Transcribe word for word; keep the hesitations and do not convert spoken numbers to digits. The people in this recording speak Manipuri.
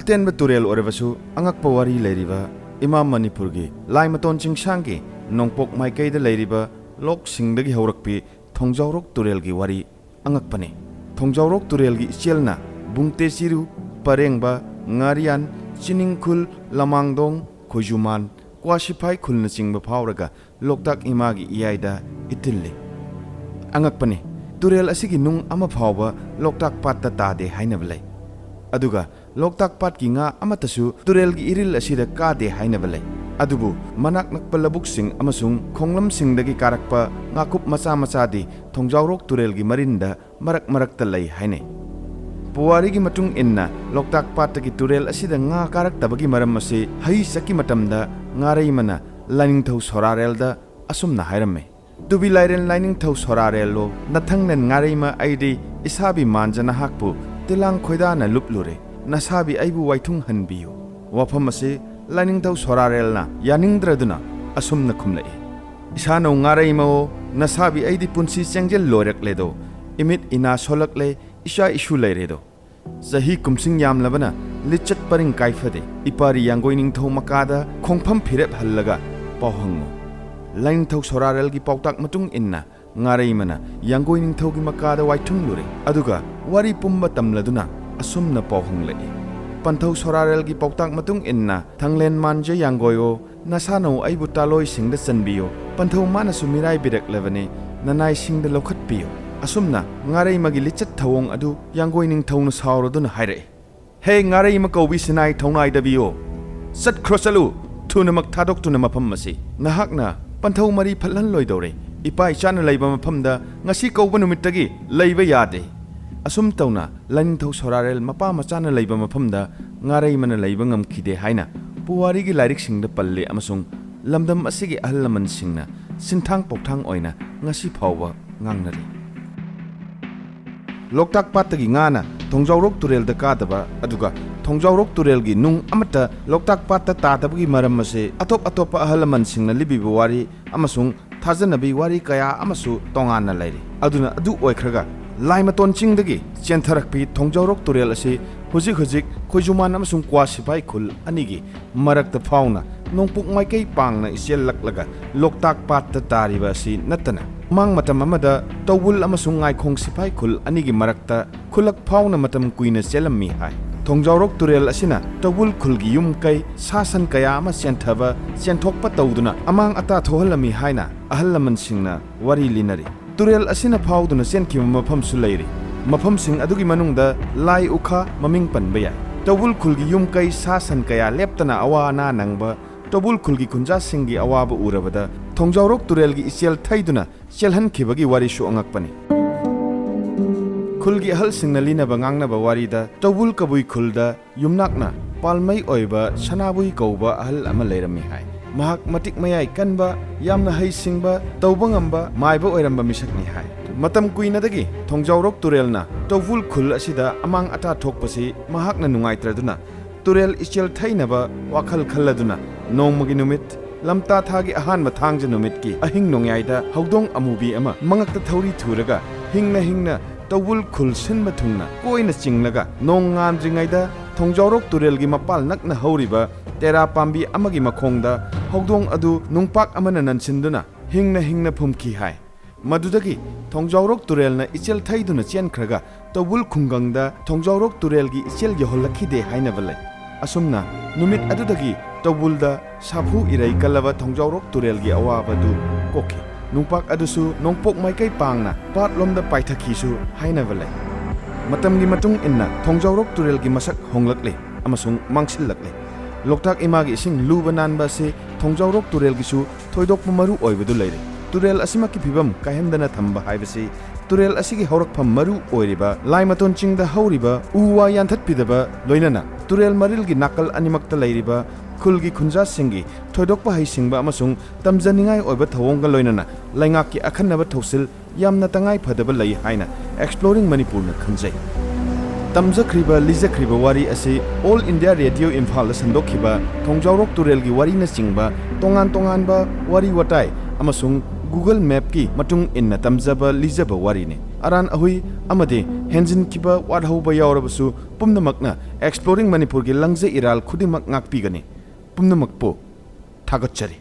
ꯑꯇꯦꯟꯕ ꯇꯨꯔꯦꯜ ꯑꯣꯏꯔꯕꯁꯨ ꯑꯉꯛꯄ ꯋꯥꯔꯤ ꯂꯩꯔꯤꯕ ꯏꯃꯥ ꯃꯅꯤꯄꯨꯔꯒꯤ ꯂꯥꯏꯃꯇꯣꯟ ꯆꯤꯡꯁꯥꯡꯒꯤ ꯅꯣꯡꯄꯣꯛ ꯃꯥꯏꯀꯩꯗ ꯂꯩꯔꯤꯕ ꯂꯣꯛꯁꯤꯡꯗꯒꯤ ꯍꯧꯔꯛꯄꯤ ꯊꯣꯡꯖꯥꯎꯔꯣꯛ ꯇꯨꯔꯦꯜꯒꯤ ꯋꯥꯔꯤ ꯑꯉꯛꯄꯅꯤ꯫ ꯊꯣꯡꯖꯥꯎꯔꯣꯛ ꯇꯨꯔꯦꯜꯒꯤ ꯏꯆꯦꯜꯅ ꯕꯨꯡꯇꯦ ꯆꯤꯔꯨ, ꯄꯔꯦꯡꯕ, ꯉꯥꯔꯤꯌꯥꯟ, ꯆꯤꯅꯤꯡꯈꯨꯜ, ꯂꯃꯥꯡꯗꯣꯡ, ꯈꯣꯏꯖꯨꯃꯥꯟ, ꯀ꯭ꯋꯥꯁꯤꯐꯥꯏ ꯈꯨꯜ ꯅꯆꯤꯡꯕ ꯐꯥꯎꯔꯒ ꯂꯣꯛꯇꯥꯛ ꯏꯃꯥꯒꯤ ꯏꯌꯥꯏꯗ ꯏꯇꯤꯜꯂꯤ꯫ ꯑꯉꯛꯄꯅꯤ, ꯇꯨꯔꯦꯜ ꯑꯁꯤꯒꯤ ꯅꯨꯡ ꯑꯃ ꯐꯥꯎꯕ ꯂꯣꯛꯇꯥꯛ ꯄꯥꯠꯇ ꯇꯥꯗꯦ ꯍꯥꯏꯅꯕ ꯂꯩ꯫ ꯑꯗꯨꯒ ꯂꯣꯛꯇꯥꯛ ꯄꯥꯠꯀꯤ ꯉꯥ ꯑꯃꯠꯇꯁꯨ ꯇꯨꯔꯦꯜꯒꯤ ꯏꯔꯤꯜ ꯑꯁꯤꯗ ꯀꯥꯗꯦ ꯍꯥꯏꯅꯕ ꯂꯩ꯫ ꯑꯗꯨꯕꯨ ꯃꯅꯥꯛ ꯅꯛꯄ ꯂꯧꯕꯨꯛꯁꯤꯡ ꯑꯃꯁꯨꯡ ꯈꯣꯡꯂꯝꯁꯤꯡꯗꯒꯤ ꯀꯥꯔꯛꯄ ꯉꯥꯀꯨꯞ ꯃꯆꯥ ꯃꯆꯥꯗꯤ ꯊꯣꯡꯖꯥꯎꯔꯣꯛ ꯇꯨꯔꯦꯜꯒꯤ ꯃꯔꯤꯟꯗ ꯃꯔꯛ ꯃꯔꯛꯇ ꯂꯩ ꯍꯥꯏꯅꯩ꯫ ꯄꯨꯋꯥꯔꯤꯒꯤ ꯃꯇꯨꯡ ꯏꯟꯅ ꯂꯣꯛꯇꯥꯛ ꯄꯥꯠꯇꯒꯤ ꯇꯨꯔꯦꯜ ꯑꯁꯤꯗ ꯉꯥ ꯀꯥꯔꯛꯇꯕꯒꯤ ꯃꯔꯝ ꯑꯁꯤ ꯍꯩ ꯆꯠꯀꯤ ꯃꯇꯝꯗ ꯉꯥꯔꯩꯃꯅ ꯂꯥꯏꯅꯤꯡꯊꯧ ꯁꯣꯔꯥꯔꯦꯜꯗ ꯑꯁꯨꯝꯅ ꯍꯥꯏꯔꯝꯃꯤ, "ꯇꯨꯕꯤ ꯂꯥꯏꯔꯦꯟ ꯂꯥꯏꯅꯤꯡꯊꯧ ꯁꯣꯔꯥꯔꯦꯜꯂꯣ, ꯅꯊꯪꯂꯦꯟ ꯉꯥꯔꯩꯃ ꯑꯩꯗꯤ ꯏꯁꯥꯕꯤ ꯃꯥꯟꯖ ꯅꯍꯥꯛꯄꯨ ꯇꯤꯂꯥꯡ ꯈꯣꯏꯗꯥꯅ ꯂꯨꯞꯂꯨꯔꯦ, ꯅꯁꯥꯕꯤ ꯑꯩꯕꯨ ꯋꯥꯏꯊꯨꯡ ꯍꯟꯕꯤꯌꯨ"꯫ ꯋꯥꯐꯝ ꯑꯁꯤ ꯂꯥꯏꯅꯤꯡꯊꯧ ꯁꯣꯔꯥꯔꯦꯜꯅ ꯌꯥꯅꯤꯡꯗ꯭ꯔꯗꯨꯅ ꯑꯁꯨꯝꯅ ꯈꯨꯝꯂꯛꯏ, "ꯏꯁꯥꯅꯧ ꯉꯥꯔꯩꯃꯑꯣ, ꯅꯁꯥꯕꯤ ꯑꯩꯗꯤ ꯄꯨꯟꯁꯤ ꯆꯦꯡꯖꯦꯜ ꯂꯣꯏꯔꯛꯂꯦꯗꯣ, ꯏꯃꯤꯠ ꯏꯅꯥ ꯁꯣꯜꯂꯛꯂꯦ, ꯏꯆꯥ ꯏꯁꯨ ꯂꯩꯔꯦꯗꯣ꯫ ꯆꯍꯤ ꯀꯨꯝꯁꯤꯡ ꯌꯥꯝꯂꯕꯅ ꯂꯤꯆꯠ ꯄꯔꯤꯡ ꯀꯥꯏꯐꯗꯦ, ꯏꯄꯥꯔꯤ ꯌꯥꯡꯒꯣꯏ ꯅꯤꯡꯊꯧ ꯃꯀꯥꯗ ꯈꯣꯡꯐꯝ ꯐꯤꯔꯦꯞ ꯍꯜꯂꯒ ꯄꯥꯎ ꯍꯪꯉꯨ"꯫ ꯂꯥꯏꯅꯤꯡꯊꯧ ꯁꯣꯔꯥꯔꯦꯜꯒꯤ ꯄꯥꯎꯇꯥꯛ ꯃꯇꯨꯡ ꯏꯟꯅ ꯉꯥꯔꯩꯃꯅ ꯌꯥꯡꯒꯣꯏ ꯅꯤꯡꯊꯧꯒꯤ ꯃꯀꯥꯗ ꯋꯥꯏꯊꯨꯡꯂꯨꯔꯦ, ꯑꯗꯨꯒ ꯋꯥꯔꯤ ꯄꯨꯝꯕ ꯇꯝꯂꯗꯨꯅ ꯑꯁꯨꯝꯅ ꯄꯥꯎ ꯍꯪꯂꯛꯏ, "ꯄꯟꯊꯧ ꯁꯣꯔꯥꯔꯦꯜꯒꯤ ꯄꯥꯎꯇꯥꯛ ꯃꯇꯨꯡ ꯏꯟꯅ ꯊꯪꯂꯦꯟ ꯃꯥꯟꯖ ꯌꯥꯡꯒꯣꯏꯑꯣ, ꯅꯁꯥꯅꯧ ꯑꯩꯕꯨ ꯇꯥꯂꯣꯏꯁꯤꯡꯗ ꯆꯟꯕꯤꯌꯨ, ꯄꯟꯊꯧ ꯃꯥꯅꯁꯨ ꯃꯤꯔꯥꯏꯕꯤꯔꯛꯂꯕꯅꯤ, ꯅꯅꯥꯏꯁꯤꯡꯗ ꯂꯧꯈꯠꯄꯤꯌꯨ"꯫ ꯑꯁꯨꯝꯅ ꯉꯥꯔꯩꯃꯒꯤ ꯂꯤꯆꯠ ꯊꯧꯑꯣꯡ ꯑꯗꯨ ꯌꯥꯡꯒꯣꯏ ꯅꯤꯡꯊꯧꯅ ꯁꯥꯎꯔꯗꯨꯅ ꯍꯥꯏꯔꯛꯏ, "ꯍꯦ ꯉꯥꯔꯩꯃ ꯀꯧꯕꯤ ꯁꯤꯅꯥꯏ ꯊꯧꯅꯥꯏꯗꯕꯤꯌꯣ, ꯆꯠꯈ꯭ꯔꯣ ꯆꯠꯂꯨ, ꯊꯨꯅꯃꯛ ꯊꯥꯗꯣꯛꯇꯨꯅ ꯃꯐꯝ ꯑꯁꯤ꯫ ꯅꯍꯥꯛꯅ ꯄꯟꯊꯧ ꯃꯔꯤ ꯐꯠꯍꯜꯂꯣꯏꯗꯧꯔꯦ꯫ ꯏꯄꯥ ꯏꯆꯥꯅ ꯂꯩꯕ ꯃꯐꯝꯗ ꯉꯁꯤ ꯀꯧꯕ ꯅꯨꯃꯤꯠꯇꯒꯤ ꯂꯩꯕ ꯌꯥꯗꯦ"꯫ ꯑꯁꯨꯝ ꯇꯧꯅ ꯂꯥꯏꯅꯤꯡꯊꯧ ꯁꯣꯔꯥꯔꯦꯜ ꯃꯄꯥ ꯃꯆꯥꯅ ꯂꯩꯕ ꯃꯐꯝꯗ ꯉꯥꯔꯩꯃꯅ ꯂꯩꯕ ꯉꯝꯈꯤꯗꯦ ꯍꯥꯏꯅ ꯄꯨꯋꯥꯔꯤꯒꯤ ꯂꯥꯏꯔꯤꯛꯁꯤꯡꯗ ꯄꯜꯂꯤ ꯑꯃꯁꯨꯡ ꯂꯝꯗꯝ ꯑꯁꯤꯒꯤ ꯑꯍꯜ ꯂꯃꯟꯁꯤꯡꯅ ꯁꯤꯟꯊꯥꯡ ꯄꯥꯎꯊꯥꯡ ꯑꯣꯏꯅ ꯉꯁꯤ ꯐꯥꯎꯕ ꯉꯥꯡꯅꯔꯤ꯫ ꯂꯣꯛꯇꯥꯛ ꯄꯥꯠꯇꯒꯤ ꯉꯥꯅ ꯊꯣꯡꯖꯥꯎꯔꯣꯛ ꯇꯨꯔꯦꯜꯗ ꯀꯥꯗꯕ, ꯑꯗꯨꯒ ꯊꯣꯡꯖꯥꯎꯔꯣꯛ ꯇꯨꯔꯦꯜꯒꯤ ꯅꯨꯡ ꯑꯃꯠꯇ ꯂꯣꯛꯇꯥꯛ ꯄꯥꯠꯇ ꯇꯥꯗꯕꯒꯤ ꯃꯔꯝ ꯑꯁꯦ ꯑꯇꯣꯞ ꯑꯇꯣꯞꯄ ꯑꯍꯜ ꯂꯃꯟꯁꯤꯡꯅ ꯂꯤꯕꯤꯕ ꯋꯥꯔꯤ ꯑꯃꯁꯨꯡ ꯊꯥꯖꯅꯕꯤ ꯋꯥꯔꯤ ꯀꯌꯥ ꯑꯃꯁꯨ ꯇꯣꯉꯥꯟꯅ ꯂꯩꯔꯤ꯫ ꯑꯗꯨꯅ ꯑꯗꯨ ꯑꯣꯏꯈ꯭ꯔꯒ ꯂꯥꯏꯃꯇꯣꯟ ꯆꯤꯡꯗꯒꯤ ꯆꯦꯟꯊꯔꯛꯄꯤ ꯊꯣꯡꯖꯥꯎꯔꯣꯛ ꯇꯨꯔꯦꯜ ꯑꯁꯤ ꯍꯧꯖꯤꯛ ꯍꯧꯖꯤꯛ ꯈꯣꯏꯖꯨꯃꯥꯟ ꯑꯃꯁꯨꯡ ꯀ꯭ꯋꯥ ꯁꯤꯐꯥꯏ ꯈꯨꯜ ꯑꯅꯤꯒꯤ ꯃꯔꯛꯇ ꯐꯥꯎꯅ ꯅꯣꯡꯄꯣꯛ ꯃꯥꯏꯀꯩ ꯄꯥꯡꯅ ꯏꯆꯦꯜꯂꯛꯂꯒ ꯂꯣꯛꯇꯥꯛ ꯄꯥꯠꯇ ꯇꯥꯔꯤꯕ ꯑꯁꯤ ꯅꯠꯇꯅ, ꯃꯃꯥꯡ ꯃꯇꯝ ꯑꯃꯗ ꯇꯧꯕꯨꯜ ꯑꯃꯁꯨꯡ ꯉꯥꯏꯈꯣꯡ ꯁꯤꯐꯥꯏ ꯈꯨꯜ ꯑꯅꯤꯒꯤ ꯃꯔꯛꯇ ꯈꯨꯜꯂꯛ ꯐꯥꯎꯅ ꯃꯇꯝ ꯀꯨꯏꯅ ꯆꯦꯜꯂꯝꯃꯤ ꯍꯥꯏ꯫ ꯊꯣꯡꯖꯥꯎꯔꯣꯛ ꯇꯨꯔꯦꯜ ꯑꯁꯤꯅ ꯇꯧꯕꯨꯜ ꯈꯨꯜꯒꯤ ꯌꯨꯝ ꯀꯩ, ꯁꯥ ꯁꯟ ꯀꯌꯥ ꯑꯃ ꯆꯦꯟꯊꯕ, ꯆꯦꯟꯊꯣꯛꯄ ꯇꯧꯗꯨꯅ ꯑꯃꯥꯡ ꯑꯇꯥ ꯊꯣꯛꯍꯜꯂꯝꯃꯤ ꯍꯥꯏꯅ ꯑꯍꯜ ꯂꯃꯟꯁꯤꯡꯅ ꯋꯥꯔꯤ ꯂꯤꯅꯔꯤ꯫ ꯇꯨꯔꯦꯜ ꯑꯁꯤꯅ ꯐꯥꯎꯗꯨꯅ ꯆꯦꯟꯈꯤꯕ ꯃꯐꯝꯁꯨ ꯂꯩꯔꯤ꯫ ꯃꯐꯝꯁꯤꯡ ꯑꯗꯨꯒꯤ ꯃꯅꯨꯡꯗ ꯂꯥꯏ ꯎꯈꯥ ꯃꯃꯤꯡ ꯄꯟꯕ ꯌꯥꯏ꯫ ꯇꯧꯕꯨꯜ ꯈꯨꯜꯒꯤ ꯌꯨꯝ ꯀꯩ, ꯁꯥ ꯁꯟ ꯀꯌꯥ ꯂꯦꯞꯇꯅ ꯑꯋꯥ ꯑꯅꯥ ꯅꯪꯕ, ꯇꯧꯕꯨꯜ ꯈꯨꯜꯒꯤ ꯈꯨꯟꯖꯥꯁꯤꯡꯒꯤ ꯑꯋꯥꯕ ꯎꯔꯕꯗ ꯊꯣꯡꯖꯥꯎꯔꯣꯛ ꯇꯨꯔꯦꯜꯒꯤ ꯏꯆꯦꯜ ꯊꯩꯗꯨꯅ ꯆꯦꯜꯍꯟꯈꯤꯕꯒꯤ ꯋꯥꯔꯤꯁꯨ ꯑꯉꯛꯄꯅꯤ꯫ ꯈꯨꯜꯒꯤ ꯑꯍꯜꯁꯤꯡꯅ ꯂꯤꯅꯕ ꯉꯥꯡꯅꯕ ꯋꯥꯔꯤꯗ ꯇꯧꯕꯨꯜ ꯀꯕꯨꯏ ꯈꯨꯜꯗ ꯌꯨꯝꯅꯥꯛꯅ ꯄꯥꯜꯃꯩ ꯑꯣꯏꯕ ꯁꯅꯥꯕꯨꯏ ꯀꯧꯕ ꯑꯍꯜ ꯑꯃ ꯂꯩꯔꯝꯃꯤ ꯍꯥꯏ꯫ ꯃꯍꯥꯛ ꯃꯇꯤꯛ ꯃꯌꯥꯏ ꯀꯟꯕ, ꯌꯥꯝꯅ ꯍꯩꯁꯤꯡꯕ, ꯇꯧꯕ ꯉꯝꯕ, ꯃꯥꯏꯕ ꯑꯣꯏꯔꯝꯕ ꯃꯤꯁꯛꯅꯤ ꯍꯥꯏ꯫ ꯃꯇꯝ ꯀꯨꯏꯅꯗꯒꯤ ꯊꯣꯡꯖꯥꯎꯔꯣꯛ ꯇꯨꯔꯦꯜꯅ ꯇꯧꯕꯨꯜ ꯈꯨꯜ ꯑꯁꯤꯗ ꯑꯃꯥꯡ ꯑꯇꯥ ꯊꯣꯛꯄꯁꯤ ꯃꯍꯥꯛꯅ ꯅꯨꯡꯉꯥꯏꯇ꯭ꯔꯗꯨꯅ ꯇꯨꯔꯦꯜ ꯏꯆꯦꯜ ꯊꯩꯅꯕ ꯋꯥꯈꯜ ꯈꯜꯂꯗꯨꯅ ꯅꯣꯡꯃꯒꯤ ꯅꯨꯃꯤꯠ ꯂꯝꯇꯥ ꯊꯥꯒꯤ ꯑꯍꯥꯟꯕ ꯊꯥꯡꯖ ꯅꯨꯃꯤꯠꯀꯤ ꯑꯍꯤꯡ ꯅꯣꯡꯌꯥꯏꯗ ꯍꯧꯗꯣꯡ ꯑꯃꯨꯕꯤ ꯑꯃ ꯃꯉꯛꯇ ꯊꯧꯔꯤ ꯊꯨꯔꯒ ꯍꯤꯡꯅ ꯍꯤꯡꯅ ꯇꯧꯕꯨꯜ ꯈꯨꯜ ꯁꯤꯟꯕ ꯊꯨꯡꯅ ꯀꯣꯏꯅ ꯆꯤꯡꯂꯒ ꯅꯣꯡ ꯉꯥꯟꯗ꯭ꯔꯤꯉꯩꯗ ꯊꯣꯡꯖꯥꯎꯔꯣꯛ ꯇꯨꯔꯦꯜꯒꯤ ꯃꯄꯥꯜ ꯅꯛꯅ ꯍꯧꯔꯤꯕ ꯇꯦꯔꯥ ꯄꯥꯝꯕꯤ ꯑꯃꯒꯤ ꯃꯈꯣꯡꯗ ꯍꯧꯗꯣꯡ ꯑꯗꯨ ꯅꯨꯡꯄꯥꯛ ꯑꯃꯅ ꯅꯟꯁꯤꯟꯗꯨꯅ ꯍꯤꯡꯅ ꯍꯤꯡꯅ ꯐꯨꯝꯈꯤ ꯍꯥꯏ꯫ ꯃꯗꯨꯗꯒꯤ ꯊꯣꯡꯖꯥꯎꯔꯣꯛ ꯇꯨꯔꯦꯜꯅ ꯏꯆꯦꯜ ꯊꯩꯗꯨꯅ ꯆꯦꯟꯈ꯭ꯔꯒ ꯇꯧꯕꯨꯜ ꯈꯨꯡꯒꯪꯗ ꯊꯣꯡꯖꯥꯎꯔꯣꯛ ꯇꯨꯔꯦꯜꯒꯤ ꯏꯆꯦꯜ ꯌꯧꯍꯜꯂꯛꯈꯤꯗꯦ ꯍꯥꯏꯅꯕ ꯂꯩ꯫ ꯑꯁꯨꯝꯅ ꯅꯨꯃꯤꯠ ꯑꯗꯨꯗꯒꯤ ꯇꯧꯕꯨꯜꯗ ꯁꯥꯐꯨ ꯏꯔꯩ ꯀꯜꯂꯕ ꯊꯣꯡꯖꯥꯎꯔꯣꯛ ꯇꯨꯔꯦꯜꯒꯤ ꯑꯋꯥꯕꯗꯨ ꯀꯣꯛꯈꯤ꯫ ꯅꯨꯡꯄꯥꯛ ꯑꯗꯨꯁꯨ ꯅꯣꯡꯄꯣꯛ ꯃꯥꯏꯀꯩ ꯄꯥꯡꯅ ꯄꯥꯠꯂꯣꯝꯗ ꯄꯥꯏꯊꯈꯤꯁꯨ ꯍꯥꯏꯅꯕ ꯂꯩ꯫ ꯃꯇꯝꯒꯤ ꯃꯇꯨꯡ ꯏꯟꯅ ꯊꯣꯡꯖꯥꯎꯔꯣꯛ ꯇꯨꯔꯦꯜꯒꯤ ꯃꯁꯛ ꯍꯣꯡꯂꯛꯂꯤ ꯑꯃꯁꯨꯡ ꯃꯥꯡꯁꯤꯜꯂꯛꯂꯤ꯫ ꯂꯣꯛꯇꯥꯛ ꯏꯃꯥꯒꯤ ꯏꯁꯤꯡ ꯂꯨꯕ ꯅꯥꯟꯕ ꯑꯁꯤ ꯊꯣꯡꯖꯥꯎꯔꯣꯛ ꯇꯨꯔꯦꯜꯒꯤꯁꯨ ꯊꯣꯏꯗꯣꯛꯄ ꯃꯔꯨ ꯑꯣꯏꯕꯗꯨ ꯂꯩꯔꯤ꯫ ꯇꯨꯔꯦꯜ ꯑꯁꯤꯃꯛꯀꯤ ꯐꯤꯕꯝ ꯀꯥꯏꯍꯟꯗꯅ ꯊꯝꯕ ꯍꯥꯏꯕꯁꯤ ꯇꯨꯔꯦꯜ ꯑꯁꯤꯒꯤ ꯍꯧꯔꯛꯐꯝ ꯃꯔꯨ ꯑꯣꯏꯔꯤꯕ ꯂꯥꯏꯃꯇꯣꯟ ꯆꯤꯡꯗ ꯍꯧꯔꯤꯕ ꯎ ꯋꯥ ꯌꯥꯟꯊꯠꯄꯤꯗꯕ, ꯂꯣꯏꯅꯅ ꯇꯨꯔꯦꯜ ꯃꯔꯤꯜꯒꯤ ꯅꯥꯀꯜ ꯑꯅꯤꯃꯛꯇ ꯂꯩꯔꯤꯕ ꯈꯨꯜꯒꯤ ꯈꯨꯟꯖꯥꯁꯤꯡꯒꯤ ꯊꯣꯏꯗꯣꯛꯄ ꯍꯩꯁꯤꯡꯕ ꯑꯃꯁꯨꯡ ꯇꯝꯖꯅꯤꯡꯉꯥꯏ ꯑꯣꯏꯕ ꯊꯧꯑꯣꯡꯒ ꯂꯣꯏꯅꯅ ꯂꯩꯉꯥꯛꯀꯤ ꯑꯈꯟꯅꯕ ꯊꯧꯁꯤꯜ ꯌꯥꯝꯅ ꯇꯉꯥꯏ ꯐꯗꯕ ꯂꯩ ꯍꯥꯏꯅ Exploring Manipurꯅ ꯈꯟꯖꯩ꯫ ꯇꯝꯖꯈ꯭ꯔꯤꯕ, ꯂꯤꯖꯈ꯭ꯔꯤꯕ ꯋꯥꯔꯤ ꯑꯁꯤ All India Radio ꯏꯝꯐꯥꯜꯗ ꯁꯟꯗꯣꯛꯈꯤꯕ ꯊꯣꯡꯖꯥꯎꯔꯣꯛ ꯇꯨꯔꯦꯜꯒꯤ ꯋꯥꯔꯤꯅꯆꯤꯡꯕ ꯇꯣꯉꯥꯟ ꯇꯣꯉꯥꯟꯕ ꯋꯥꯔꯤ ꯋꯥꯇꯥꯏ ꯑꯃꯁꯨꯡ Google Mapꯀꯤ ꯃꯇꯨꯡ ꯏꯟꯅ ꯇꯝꯖꯕ, ꯂꯤꯖꯕ ꯋꯥꯔꯤꯅꯤ꯫ ꯑꯔꯥꯟ ꯑꯍꯨꯏ ꯑꯃꯗꯤ ꯍꯦꯟꯖꯤꯟꯈꯤꯕ ꯋꯥꯠꯍꯧꯕ ꯌꯥꯎꯔꯕꯁꯨ ꯄꯨꯝꯅꯃꯛꯅ Exploring ꯃꯅꯤꯄꯨꯔꯒꯤ ꯂꯪꯖꯩ ꯏꯔꯥꯜ ꯈꯨꯗꯤꯡꯃꯛ ꯉꯥꯛꯄꯤꯒꯅꯤ꯫ ꯄꯨꯝꯅꯃꯛꯄꯨ ꯊꯥꯒꯠꯆꯔꯤ꯫